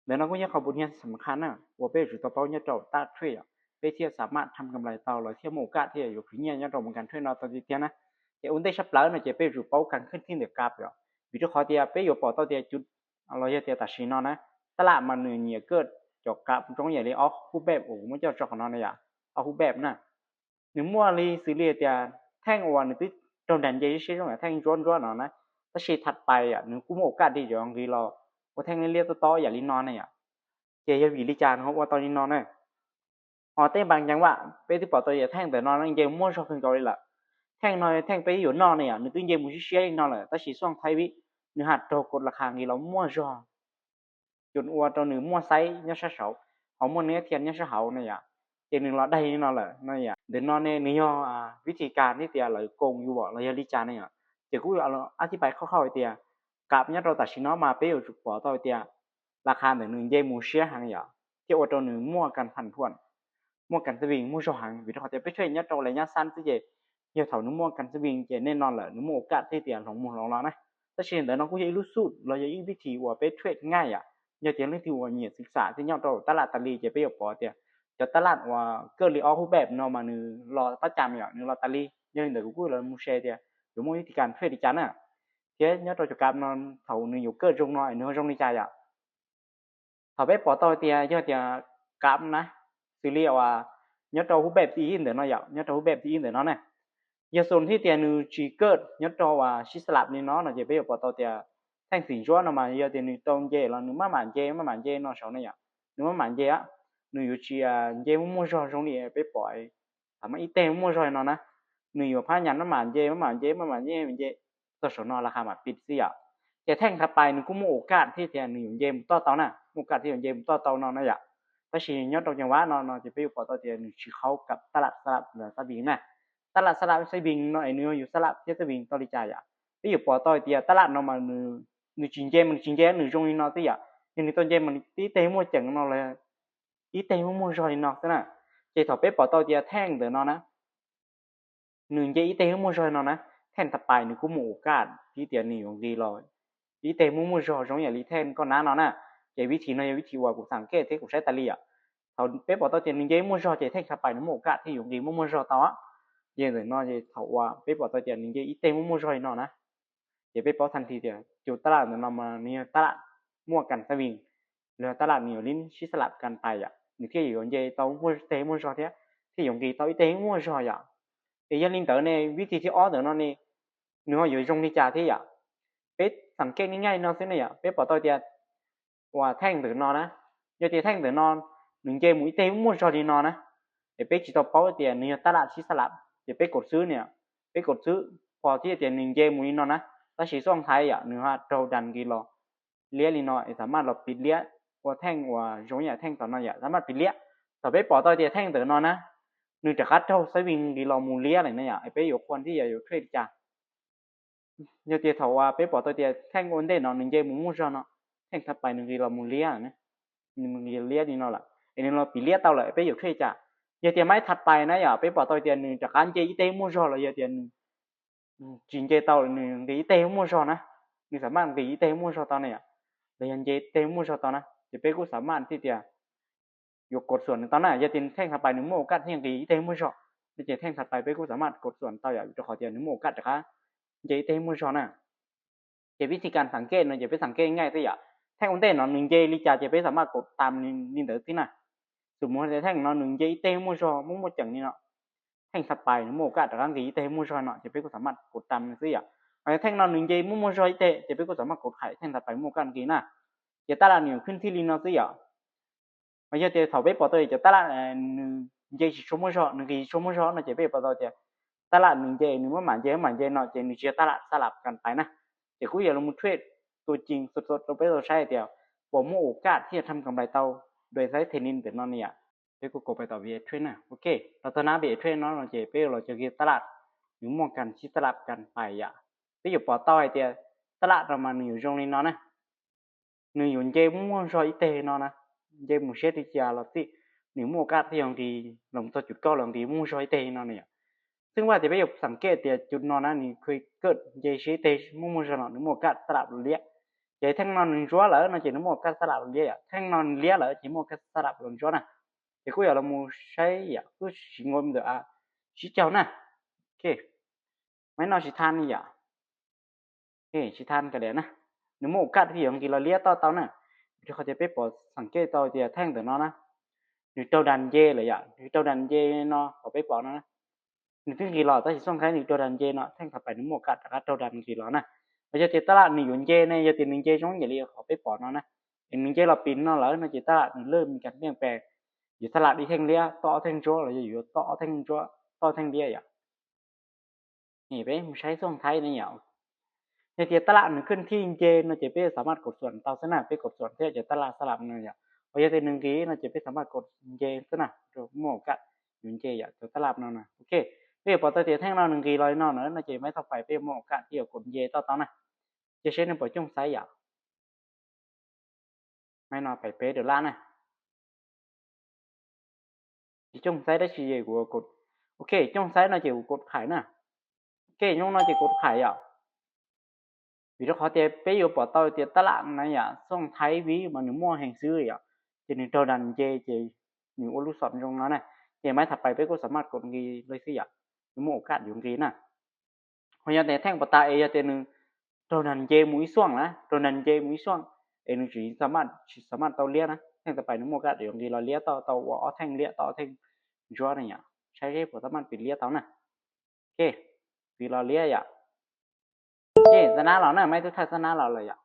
Ntawm no kuj yog qhov pus niag xam khas na uas peb yuav tsum tau paub nyob rau tab trade os, peb thiaj xam maj tham kam lais tau los thiaj muaj ua kaj thiaj yuav khwv nyiaj nyob rau mus kas trade no tau tiag tiag na. Ces ua ntej sab plaws no ces peb yuav tsum paub kas khwb thij ntawm kab yom, vim rau qhov tias peb yuav pom tau tias cov, los yog tias tam sim no na, tab laj mas nws nyiam kaj cov kab zoo yam li ob hub peb uas kuv muab coj tso qhov no na yom, ob hub peb na. Nws muaj li xws li tias theej uas nws twb raug nras nce siab zoo yam theej ntsuab ntsuab no na, tab sis thaj pais nws kuj muaj ua kaj li cov nqis los ua theej liab liab tob tob yam li no ne yom. Ces yog vim li cas nws ho ua tau li no ne? Ho tej npas ceev vam peb twb pom tau tias theej ntawm no nws nce muaj zog kawg nkaus li lawm. Theej no theej peb yuav noj ne yom, nws twb nce mus siab siab li no lawm tab sis xooj thaib vib nws ho raug kaum las khas nqis los muaj zog, cus ua rau nws muaj xaib nyob sab saud, ho muaj niab thiab nyob sab hauv na yom. Ces nws los daig li no lawm no yom. Ntawm no ne nws yog vib thib kas thiab tias lawv koom yus los yog li cas ne yom. Ces kuj ab thib pais khauj khauj hais tias kab nyob rau tam sim no mas peb yuav tsum pom tau tias las khas ntawm nws nce mus siab heev yom, thiaj ua rau nws muaj kas pham thuam, muaj kas xab vij muaj zog heev. Vim rau qhov tias peb trade nyob rau lawv nyab xab xwb ces yog thaum nws muaj kas xab vij ces nej no lawm nws muaj ua kaj thiab tias hloov mus hloov los na. Tab sis ntawm no kuj yog ib lub xuj los yog ib vib thib uas peb trade nyaij yom. Yog tias leej twg uas nyiam xwm xam thiab nyob rau tab laj tas li ces peb yuav pom tias cov tab laj uas kaj li ob hub peb no mas nws los tab cas yom, nws los tas li. Yog li ntawd kuv kuj los mus share tias yuav muaj vib thib kas trade li cas na, thiab nyob rau cov kab no thaum nws yuav kaj zoo no nws ho zoo li cas yom. Thaum peb pom tau tias yog tias kab na, xws li uas nyob rau hub peb thib ib ntawm no yom, nyob rau hub peb thib ib ntawm no ne, yog xws thiab tias nws tsis kaj nyob rau uas sib xab lab li no no ces peb yuav pom tau tias theej xim ntsuab no mas yog tias nws tau nce los nws maj mam nce maj mam nce no saud ne yom, nws maj mam nce, nws yuav tsis nce muaj muaj zog zoo li peb pom thaum mas ib teg muaj muaj zog li no na. Nws yuav phab nyas maj mam nce maj mam nce maj mam nce nce txog saum no las khas mam pib xwb yom. Ces theej thaj pais nws kuj muaj ua kaj thiab tias nws yuav nce mus toj tau na, muaj ua kaj thiab yuav nce mus toj tau no na yom. Tab sis nyob rau ceev vam no no ces peb yuav pom tau tias nws tsis qhaub kam tab laj xab lab los xab vij na. Tab laj xab lab xab vij no es nws yog yus xab lab thiab xab vij tau li cas yom. Peb yuav pom tau tias tab laj no mas nws tsis nce mas nws tsis nce nws zoo li no xwb yom. Yog nws tau nce mas nws ib teg muaj ceem no los ib teg muaj muaj zog li no xwb na. Ces thaum peb pom tau tias theej ntawm no na, nws nce ib teg muaj muaj zog li no na, theej thaj pais nws kuj muaj ua kaj thiab tias nws yuav nqis los ib teg muaj muaj zog zoo yam li theej koj nab no na. Ces vib thib no yog vib thib uas kuv xam kej thiab kuv saib tas li yom. Thaum peb pom tau tias nws nce muaj zog ces theej thaj pais nws muaj ua kaj thiab yuav nqis muaj muaj zog tau. Ces ntawm no thaum uas peb pom tau tias nws nce ib teg muaj muaj zog li no na, ces peb paub thaj thib tias cov tab laj ntawm no mas nws yog tab laj muaj kas xab vij, los yog tab laj nws yuav li sib xab lab kas pais yom, nws thiaj yuav nce tau muaj teg muaj zog thiab thiaj yuav nqis tau ib teg muaj zog yom. Es yog li ntawd ne vib thib thib ob ntawm no ne, nws ho yuav zoo li cas thiab yom. Peb xam kej nyaij nyaij no xwb ne yom, peb pom tau tias uas theej ntawm no na, yog tias theej ntawm no nws nce mus ib teg muaj zog li no na, es peb tsis tau paub tias nws yog tab laj sib xab lab ces peb kaum xwb ne, peb kaum xwb pom thiab tias nws nce mus li no na, tab sis xooj thaiv yom nws ho raug das nqis los liab li no es xam maj los piv liab ua theej uas zoo yam theej tom no yom, xam maj piv liab. Thaum peb pom tau tias theej ntawm no na, nws rov qab raug xab vij nqis los mus liab lawm na yom, es peb yuav qhuas thiab yog yuav trade li cas? Yog tias thaum uas peb pom tau tias theej ua ntej no nws nce mus muaj zog no, theej thaj pais nws nqis los mus liab lawm, nws nqis liab li no lawm es nws los piv liab tau lawm peb yuav trade li cas? Yog tias maiv thaj pais na yom, peb pom tau tias nws rov qab nce ib teg muaj zog los yog tias nws tsis nce tau nws nqis ib teg muaj zog na, nws xam maj nqis ib teg muaj zog tau na yom, los yog nce ib teg muaj zog tau na, ces peb kuj xam maj thiab tias yuav kav xuam nws tau na. Yog tias theej thaj pais nws muaj ua kaj thiaj nqis ib teg muaj zog, no ces theej thaj pais peb kuj xam maj kav xuam tau yom, rau qhov tias nws muaj ua kaj rov qab nce ib teg muaj zog na. Ces vib thib kas xam kej no ces peb xam kej nyaij xwb yom. Theej ua ntej no nws nce li cas ces peb xam maj kav tas li ntawd xwb na. Xws mus tias theej no nws nce ib teg muaj zog muaj muaj ceem li no, theej thaj pais nws muaj ua kaj rov qab nqis ib teg muaj zog no ces peb kuj xam maj kav tas nws xwb yom. Ho yog theej no nws nce muaj muaj zog ib teg ces peb kuj xam maj kav qhais theej thaj pais muaj ua kaj nqis na. Ces tab laj nws yuav khwb thij li no xwb yom. Mas yog tias thaum peb pom tau cov tab laj nws nce tsis tshua muaj zog, nws nqis tsis tshua muaj zog no ces peb yuav pom tau tias tab laj nws nce nws maj mam nce maj mam nce no ces nws tsis yog tab laj xab lab kas pais na. Ces kuj yog los mus trade tua ceev xwm rau peb tau saib tias puas muaj ua kaj thiaj tham kam lais tau dua xaiv them ni ntawm no ne yom. Peb kuj kav pais tom vib trade na, ok, los txog na vib trade no no ces peb los cov tab laj nws muaj kas sib xab lab kas pais yom. Peb yuav pom tau hais tias tab laj no mas nws yuav zoo li no na, nws yuav nce muaj zog ib teg no na, nce mus siab twg cia los xij, nws muaj ua kaj thiaj yuav nqis los txog cum kauj los nqis muaj zog ib teg no na yom. Xwb vaj tias peb yuav xam kej tias cum no na nws kha kaj nce siab ib teg muaj muaj zog no nws muaj ua kaj tab laj liab. Ces theej no nws ntsuab lawm no ces nws muaj kaj xab lam los liab yom, theej no nws liab lawm ces muaj kaj xab lam los ntsuab na. Ces kuj yuav los mus saib yom, kuj tsis nkaus ntawm a, sib caug na. Ok, maiv no tsis tha yom. Ok, tsis tha kav liam na, nws muaj ua kaj thiaj yuav nqis los liab toj tau na. Vim rau qhov tias peb pom xeem kej tau tias theej ntawm no na, nws raug das nce lawm yom, nws raug das nce no qhov peb pom no na. Nws twb nqis los tab sis xooj thaib nws raug das nce no, theej thav pais nws muaj ua kaj rov qab raug das nqis los na. Los yog tias tab laj nws yuav nce ne, yog tias nws nce zoo yam li qhov peb pom no na, es nws nce los pis no lawm no ces tab laj nws lawj mis kas piaj pes, yuav tab laj ib theej liab toj ob theej ntsuab los yog yuav toj ob theej ntsuab toj ob theej liab yom. Peb mus saib xooj thaib ne yom. Yog tias tab laj nws khwj thij nce no ces peb xam maj kaum xuam tau xwb na, peb kaum xuam thiab cov tab laj xab lam no yom. Ho yog tias nws nqis no ces peb xam maj kaum nce xwb na, muaj ua kaj yuav nce yom cov tab laj no na. Ok, peb yuav pom tau tias theej no nws nqis los li no na no ces maiv thav pais peb yuav muaj ua kaj thiaj yuav kaum nce toj tau na. Cia seb nws puas cooj xaiv yom. Maiv no pais peb dollar na. Tsis cooj xaiv dab tsi ces kuv, ok, cooj xaiv no ces kuv kaum qhais na. Ok, zoo no ces kaum qhais yom. Vim rau qhov tias peb yuav pom tau tias tab laj na yom, xooj thaib vib mas nws muaj heev xwb yom, ces nws raug das nce ces nws ua lub xom zoo no na. Ces maiv thav pais peb kuj xam maj kaum nqis li xwb yom, nws muaj ua kaj yuav nqis na. Ho yog tias theej pas tas es yog tias nws raug das nce mus ib xuaj na, raug das nce mus ib xuaj, es nws tsis xam maj, tsis xam maj tau liab na, theej thav pais nws muaj ua kaj yuav nqis los liab toj tau ua ob theej liab toj ob theej ntsuab ne yom. Saib seb puas xam maj pim liab tau na. Ok, nqis los liab yom. Ok, xab nab los na, maiv twb thaij xab nab los lawm yom.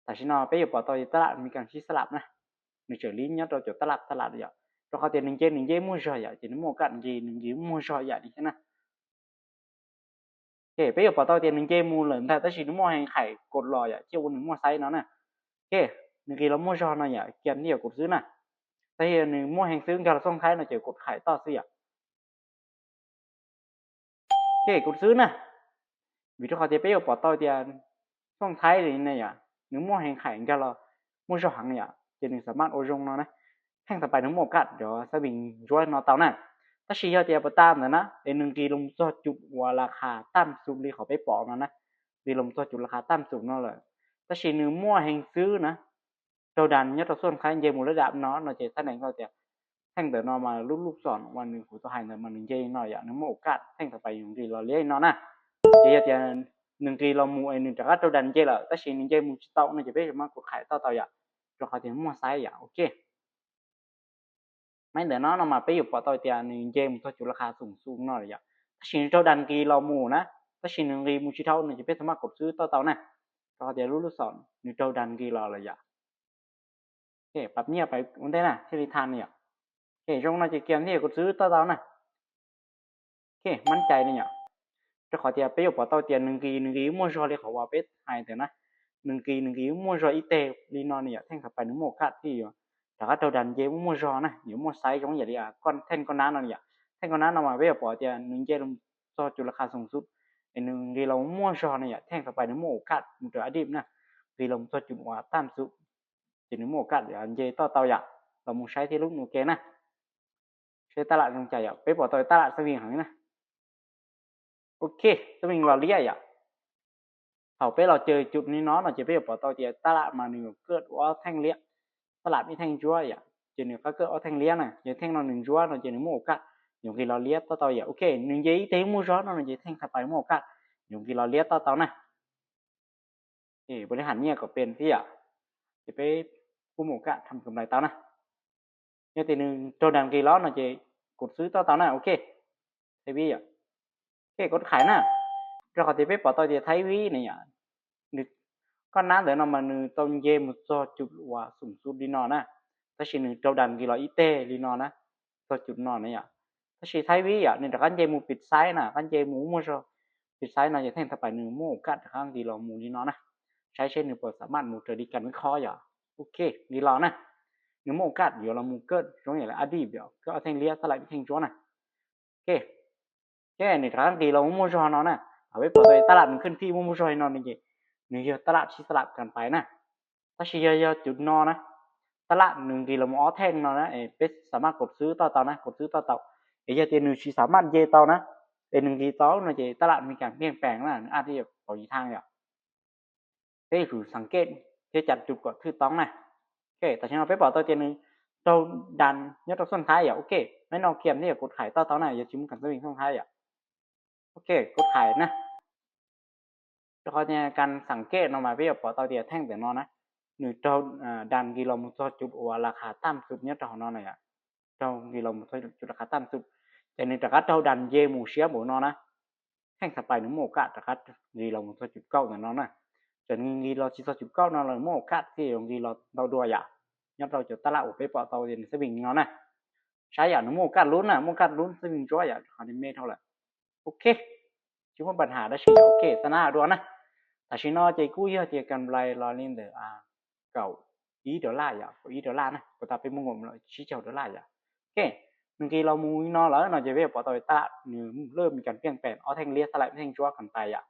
Tam sim no peb yuav pom tau tab laj mis kas sib xab lam na, nws tseem li nyob rau cov tab laj xab lam yom. Rau qhov tias nws nce nws nce muaj zog yom, ces nws muaj ua kaj nqis, nws nqis muaj zog yam li thiab na. Ok, peb yuav pom tau tias nws nce mus lawm ntag tab sis nws muaj heev qhais kaum los yom, cia ua nws muaj xaiv no na. Ok, nws nqis los muaj zog no yom, kiag thiaj yuav kaum xwb na. Tab sis nws muaj heev xwb nkag los xooj thaib no ces kaum qhais toj xwb yom. Ok, kaum xwb na. Vim rau qhov tias peb yuav pom tau tias xooj thaib li ne yom, nws muaj heev qhais nkag los muaj zog heev yom, ces nws xam maj ua zoo no na. Theej thav pais nws muaj ua kaj cov xab vim ntsuab no tau na. Tab sis yog tias pas tas ntawd na es nws nqis los txog cum uas las khas tam xum li qhov peb pom no na, nqis los txog cum las khas tam xum no lawm, tab sis nws muaj heev xwb na, raug das nyob rau xooj thaib nce mus lab dam no no ces thaib nees tau tias theej ntawm no mas lub lub xom uas nws kuv tau hais ntawd mas nws nce li no yom, nws muaj ua kaj theej thav pais yuav nqis los liab li no na. Ces yog tias nws nqis los mus es nws rov qab raug das nce lawm tab sis nws nce mus tsis tau no ces peb mam kaum qhais toj tau yom, rau qhov tias muaj xaiv yom. Ok, maiv ntawm no no mas peb yuav pom tau tias nws nce mus txog cum las khas xoom xum no lawm yom, tab sis nws raug das nqis los mus na, tab sis nws nqis mus tsis dhau no ces peb txhob maj kaum xwb toj tau na, rau qhov tias lub lub xom nws raug das nqis los lawm yom. Pab nyiaj pais ua ntej na thiaj li tha no yom. Ces zoo no ces kiag thiaj yuav kaum xwb toj tau na. Ok, mab cai no yom, rau qhov tias peb yuav pom tau tias nws nqis nws nqis muaj zog li qhov uas peb hais ntawd na, nws nqis nws nqis muaj zog ib teg li no no yom, theej thav pais nws muaj ua kaj thiaj yuav rov qab raug das nce muaj muaj zog na, yuav muaj xaiv zoo yam li theej koj nab no yom. Theej koj nab no mas peb yuav pom tias nws nce los txog cum las khas xoom xum es nws nqis los muaj zog no yom, theej thav pais nws muaj ua kaj mus raws ab dib na, nqis los txog cum uas tam xum, ces nws muaj ua kaj nce toj tau yom. Los mus saib thiab lub no ke na, saib tab laj zoo cas yom, peb pom tau tab laj xab vim heev na. Ok, xab vim los liab yom. Thaum peb los caw cum li no no ces peb yuav pom tau tias tab laj mas nws yuav kaj ua ob theej liab, tab laj ib theej ntsuab yom, ces nws rov qab kaj ob theej liab na, ces theej no nws ntsuab no ces nws muaj ua kaj yuav nqis los liab toj tau yom. Ok, nws nce ib teg muaj zog no no ces theej thav pais muaj ua kaj yuav nqis los liab toj tau na. Pab li ham nyiaj kom pes thiab yom, ces peb kuj muaj ua kaj tham kam lais tau na. Yog tias nws raug das nqis los no ces kaum xwb toj tau na. Ok, thaib vib yom. Ok, kaum qhais na, rau qhov tias peb pom tau tias thaib vib ne yom, nws, koj nab ntawd no mas nws tau nce mus txog cum uas xoom xum li no na, tab sis nws raug das nqis los ib teg li no na, txog cum no na yom. Tab sis thaib vib yom nws rov qab nce mus pis xaiv na, rov qab nce mus muaj zog pis xaiv no ces theej thav pais nws muaj ua kaj rov qab nqis los mus li no na. Saib seb nws puas xam maj mus raws li kas nws khob yom. Ok, nqis los na, nws muaj ua kaj yuav los mus kaj zoo yam li ab dib yom, kaj ob theej liab tab laj ib theej ntsuab na. Ok, ces nws rov qab nqis los muaj zog no na. Thaum peb pom tau tab laj nws khwj thij muaj muaj zog li no no ces nws yog tab laj sib xab lam kam pais na. Tab sis yog yog cum no na, tab laj nws nqis los mus ob theej no na es peb xam maj kaum xwb toj tau na, kaum xwb toj tau. Es yog tias nws tsis xam maj nce tau na, es nws nqis tau no ces tab laj mis kas piaj pes na, nws ab thiaj yuav pauv yim thaj yom. Peb yuav tsum xav kev thiab cas cus kom thwj toob na. Ok, tam sim no peb pom tau tias nws raug das nyob rau xoj nthab yom. Ok, maiv no kiam thiab yog kuv hais toj tau na, yog tsis muaj kas xab vij xoj nthab yom. Ok, kuv hais na, rau qhov tias kas xav kev no mas peb yuav pom tau tias theej ntawm no na, nws raug das nkis los mus txog cus uas las khas tam xub nyob rau hauv no na yom. Raug nkis los mus txog cus las khas tam xub, ces nws rov qab raug das nce mus siab npaum no na. Theej txha pais nws muaj ua kaj rov qab nkis los mus txog cus kaum ntawm no na. Txawm nws nkis los tsis txog cus kaum no los muaj ua kaj thiaj yuav nkis los ntau dua yom, nyob rau cov tab laj uas peb pom tau tias nws xab vij no na. Saib yom, nws muaj ua kaj lub na, muaj kaj lub xab vij ntsuab yom, rau qhov nws me dhau lawm. Ok, tsis muaj pab ham dab tsi yom. Ok, xav na dua na. Tam sim no ces kuj yog tias kas nplais los li ntawm kaum ib dollar yom, kaum ib dollar na, kuv tas peb muaj nkaum tsib caug dollar yom. Ok, nws nkis los mus li no lawm no ces peb yuav pom tau tab laj nws lawj mi kas piaj pees, ob theej liab xab laim, ob theej ntsuab kas pais yom.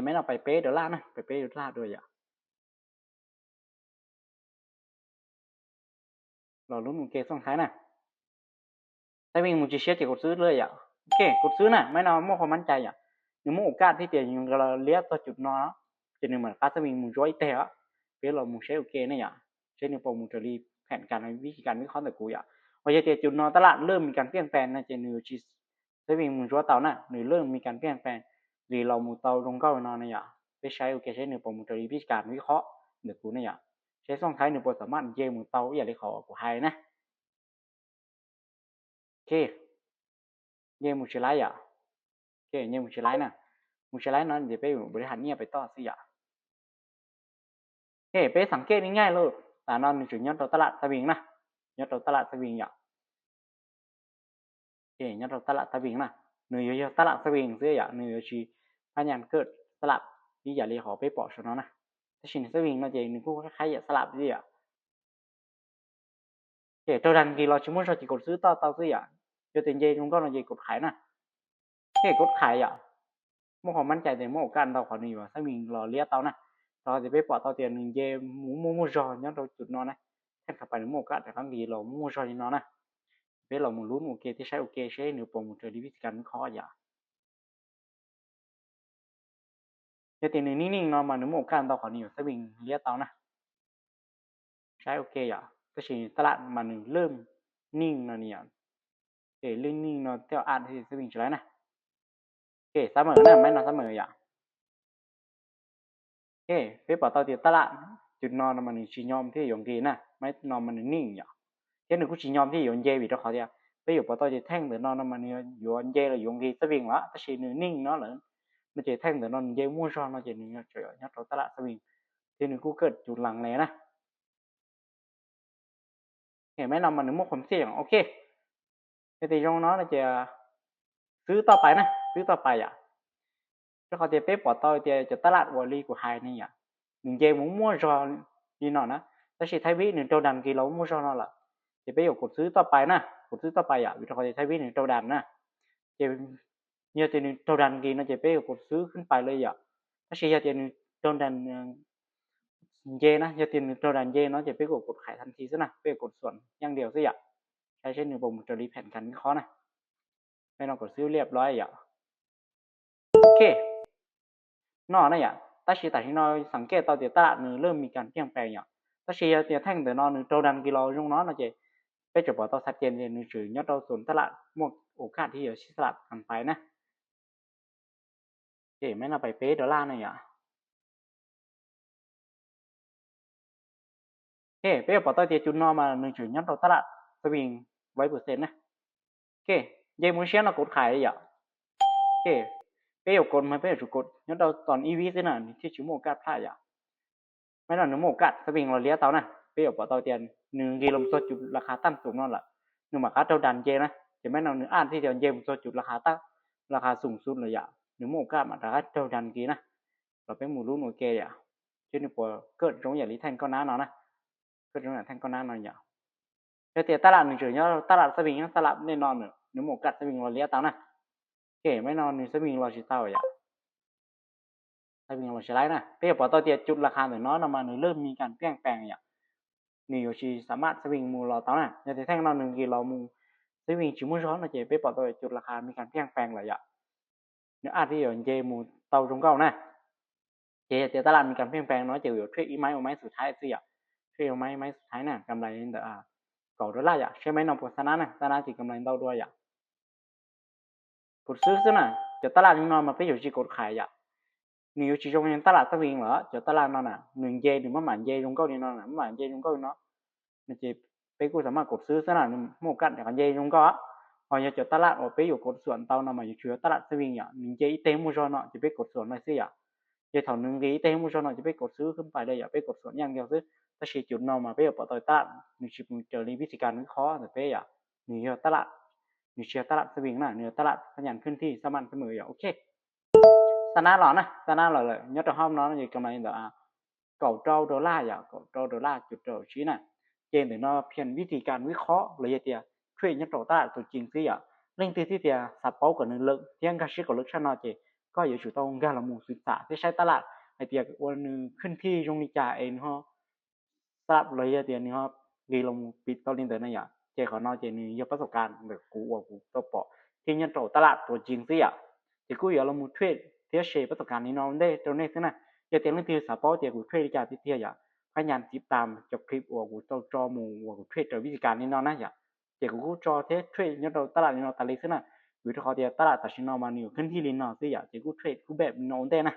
Maiv no pais peb dollar na, pais peb dollar dua yom. Los lub ua ke xoj nthab na. Xab vij mus tsis siab ces kuv xwb lawm yom. Ok, kuv xwb na, maiv no muaj qhov mab cai yom. Nws muaj ua kaj thiab tias yus nkis los liab txog cus no, ces nws mam rov qab xab vij mus ntsuab ib teg os. Peb los mus saib ua ke ne yom, saib nws puas mus raws li phem kas vib kas vib qhob ntawm kuv yom. Uas yog tias cus no tab laj lawj mi kas piaj pees no ces nws tsis xab vij mus ntsuab tau na, nws lawj mi kas piaj pees nkis los mus tau zoo nkauj no ne yom. Peb saib ua ke saib nws puas mus raws li vib kas vib qhob ntawm kuv ne yom. Saib xoj nthab nws puas xam maj nce mus tau ib yam li qhov kuv hais na. Ok, nce mus tsis laib yom. Ok, nce mus tsis laib na. Mus tsis laib no ces peb yuav ua li ham nyiaj pais toj xwb yom. Ok, peb xav kev li nyaj lawm, tam no nws tseem nyob rau tab laj xab vij na, nyob rau tab laj xab vij yom. Nyob rau tab laj xab vij na, nws yuav yog tab laj xab vij xwb yom, nws yuav tsis phab nyaj kawj tab laj ib yam li qhov peb pom saum no na. Tab sis nws xab vij no ces nws kuj qhab yam xab laj xwb yom. Ces raug das nkis los tsis muaj zog ces kuv xwb toj tau xwb yom. Yog tias nce zoo nkauj no ces kuv hais na. Ces kuv hais yom, muaj qhov mab cai tias muaj ua kaj ntau qhov nws yuav xab vij los liab tau na. Rau qhov tias peb pom tau tias nws nce mus muaj muaj zog nyob rau cus no na. Theej txha pais nws muaj ua kaj rov qab nkis los muaj muaj zog li no na. Peb los mus lub ua ke thiab saib ua ke seb nws puas mus raws li vib kas vib qhob yom. Yog tias nws neej neej no mas nws muaj ua kaj ntau qhov nws yuav xab vij liab tau na. Saib ua ke yom, tab sis tab laj mas nws lwj neej no ni yom. Ces lwj neej no thiaj add thiaj xab vij tsis laib na. Ok, xab mawm na, maiv no xab mawm yom. Ok, peb pom tau tias tab laj cus no no mas nws tsis nyom thiaj yuav nkis na, maiv no mas nws neej yom. Thiab nws kuj tsis nyom thiaj yuav nce vim rau qhov tias peb yuav pom tau ces theej ntawm no no mas nws yuav nce los yuav nkis xab vij lawm, tab sis nws neej no lawm. No ces theej ntawm no nws nce muaj zog no ces nws tseem nyob rau tab laj xab vij, thiab nws kuj kawj cus lees li na. Maiv no mas nws muaj qhuas txij yom. Ok, yog tias zoo no no ces xwb toj pais na, xwb toj pais yom. Rau qhov tias peb pom tau tias cov tab laj uas li kuv hais ne yom, nws nce mus muaj zog li no na, tab sis thaib vib nws raug das nkis los muaj zog no lawm, ces peb yuav kov xwb toj pais na, kov xwb toj pais yom, vim rau qhov tias thaib vib nws raug das na. Ces yog tias nws raug das nkis no ces peb yuav kov xwb khwb pais li yom. Tab sis yog tias nws raug das nce na, yog tias nws raug das nce no ces peb kuj kov hais than thi xwb na, peb yuav kov xuam yeej diaus xwb yom. Saib seb nws puas mus raws li phem kas vib qhob na. Peb no kov xwb liab plob yom. Ok, no na yom, tab sis tam sim no xav kev tau tias tab laj nws lwj mi kas piaj pees yom. Tab sis yog tias theej ntawm no nws raug das nkis los zoo no no ces peb tseem pom tau txhais tias nws tseem nyob rau xum tab laj muaj ua kaj thiab yuav sib xab laj kas pais na. Ces maiv no pais peb dollar na yom. Ok, peb yuav pom tau tias cus no mas nws tseem nyob rau tab laj xab vij vaiv percent na. Ok, nce mus siab no kov hais li yom. Ok, peb yuav kov mas peb yuav tsum kov nyob rau tom ib vib xwb na nws thiaj tsis muaj ua kaj plhaj yom. Maiv no nws muaj ua kaj xab vij los liab tau na, peb yuav pom tau tias nws nkis los txog cus las khas tam xum no lawm, nws mam rov qab raug das nce na. Ces maiv no nws add thiaj tias nce mus txog cus las khas tam, las khas xum xum lawm yom, nws muaj ua kaj mam rov qab raug das nkis na. Los peb mus lub ua ke yom, seb nws puas kawj zoo yam li theej kauj nab no na. Kawj zoo yam theej kauj nab no yom. Yog tias tab laj nws tseem nyob tab laj xab vij nyob tab laj nej no, nws muaj ua kaj xab vij los liab tau na. Ok, maiv no nws xab vij los tsis tau yom. Xab vij los tsis laib na, peb yuav pom tau tias cus las khas ntawm no no mas nws lwj mi kas piaj pees yom. Nws yuav tsis xab maj xab vij mus los tau na. Yog tias theej no nws nkis los mus xab vij tsis muaj zog no ces peb pom tau cus las khas mi kas piaj pees lawm yom. Nws add thiaj yuav nce mus tau zoo nkauj na. Ces yog tias tab laj Amelikas pheej pees no ces kuv yuav trade ib maiv ua maiv xus thaib xwb yom. Trade ua maiv maiv xus thaib na, kam nplais li ntawm kaum dollar yom. Saib maiv no puas xa nab na, xa nab ces kam nplais ntau dua yom. Kaum xwb xwb na, cov tab laj li no mas peb yuav tsis kaum qhais yom. Nws yuav tsis zoo li tab laj txaj vee lawm, cov tab laj no na nws nce, nws maj mam nce zoo nkauj li no, maj mam nce zoo nkauj li no, no ces peb kuj xav maj kaum xwb xwb na, nws muaj kam nce zoo nkauj. Ho yog cov tab laj uas peb yuav kaum xuam ntau no mas yuav tsis yog tab laj txaj vee yom, nws nce ib teg muaj zog no ces peb kaum xuam no xwb yom. Ces thaum nws nqis ib teg muaj zog no ces peb kaum xwb xwb pais li yom, peb kaum xuam nyeej yog xwb. Tab sis cov no mas peb yuav pom tau tab laj nws tsis mus raws li vij si kas nws qhov ntawm peb yom. Nws yog tab laj, nws tsis yog tab laj txaj vee na, nws yog tab laj phab nyas khwb thij xab maj xab mwm yom. Ok, xa nab los na, xa nab los lawm nyob rau hauv no ces kam nplais li ntawm kaum rau dollar yom, kaum rau dollar cuv rau tsib na. Ces ntawm no phiaj vij si kas nws qhov los yog tias trade nyob rau tab laj tus cees xwb yom. Leej twg thiaj tias xav paub kom nws lawm thiab nkag siab kom lawm tshaj no ces koj yuav tsum tau nkag los mus xwm xam thiab saib tab laj hais tias ua nws khwb thij zoo li cas es nws ho xab los yog tias nws ho nqis los mus pib tau li ntawd na yom. Ces qhov no ces nws yog pab xaum kas ntawm kuv uas kuv tau pom thiab nyob rau tab laj tus cees xwb yom. Ces kuj yuav los mus trade thiab share pab xaum kas li no ua ntej rau nej xwb na. Yog tias leej twg xav paub tias kuv trade li cas tiag tiag yom, phab nyas tiv tam cov clip uas kuv tau tso mus uas kuv trade raws vij si kas li no na yom. Ces kuv kuj tso thiab trade nyob rau tab laj li no tas li xwb na. Vim rau qhov tias tab laj tam sim no mas nws yuav khwb thij li no xwb yom, ces kuj trade kuj bem li no ua ntej na.